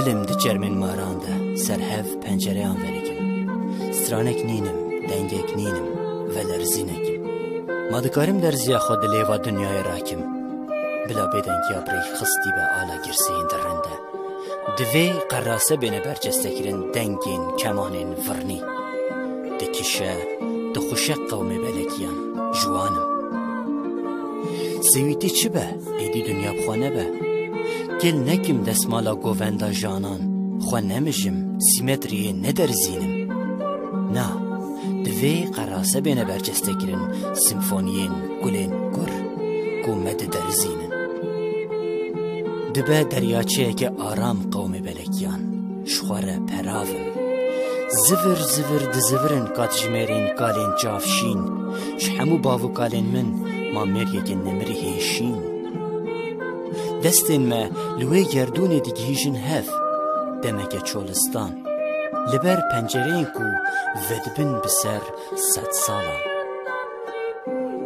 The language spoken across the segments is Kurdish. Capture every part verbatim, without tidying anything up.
Dim di çermên maran de ser hev pencereyan vedikim. Stranek nînim, dengek nînim, velerzînek im. Ma dikarim derziya xwe di lêva dinyayê rakim? Bila bêdengiya bi rêk xistî be ala girseyên di rind de. Divê qerase bêne bercestekirin dengên kemanên virnî. Dikişe, dixuşe qewmê belekiyan, ji wan im. Sêwîtî çi be, êdî dinya bi xwe nebe. Kêl nekim desmala govenda janan, xwe nemijim, sîmetriyê nederzînim. Na, divê qerase bêne bercestekirin simfoniyên gulên gur ku me diderzînin. Dibe deryaçeyeke aram qewmê belekiyan, ji xwe re peravin. Zivir zivir dizivirin katjimêrên kalên çavşîn, ji hemû bav û kalên min ma mêrgeke nemirî hêşîn. Destên me li wê gerdûnê digihîjin hev, demeke çolistan. Li ber pencereyên ku vedibin bi ser sedsalan.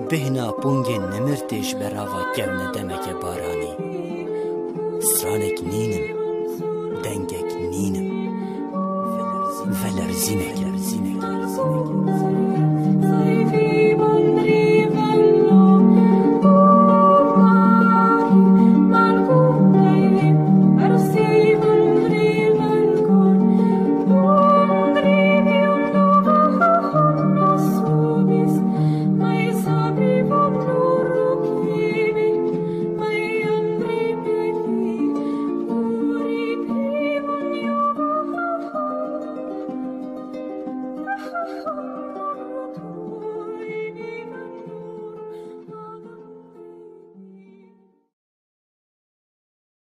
Bêhna pûngên nemir tê ji berava kevne demeke baranî. Stranek nînim, dengek nînim. Velerzînek, velerzînek.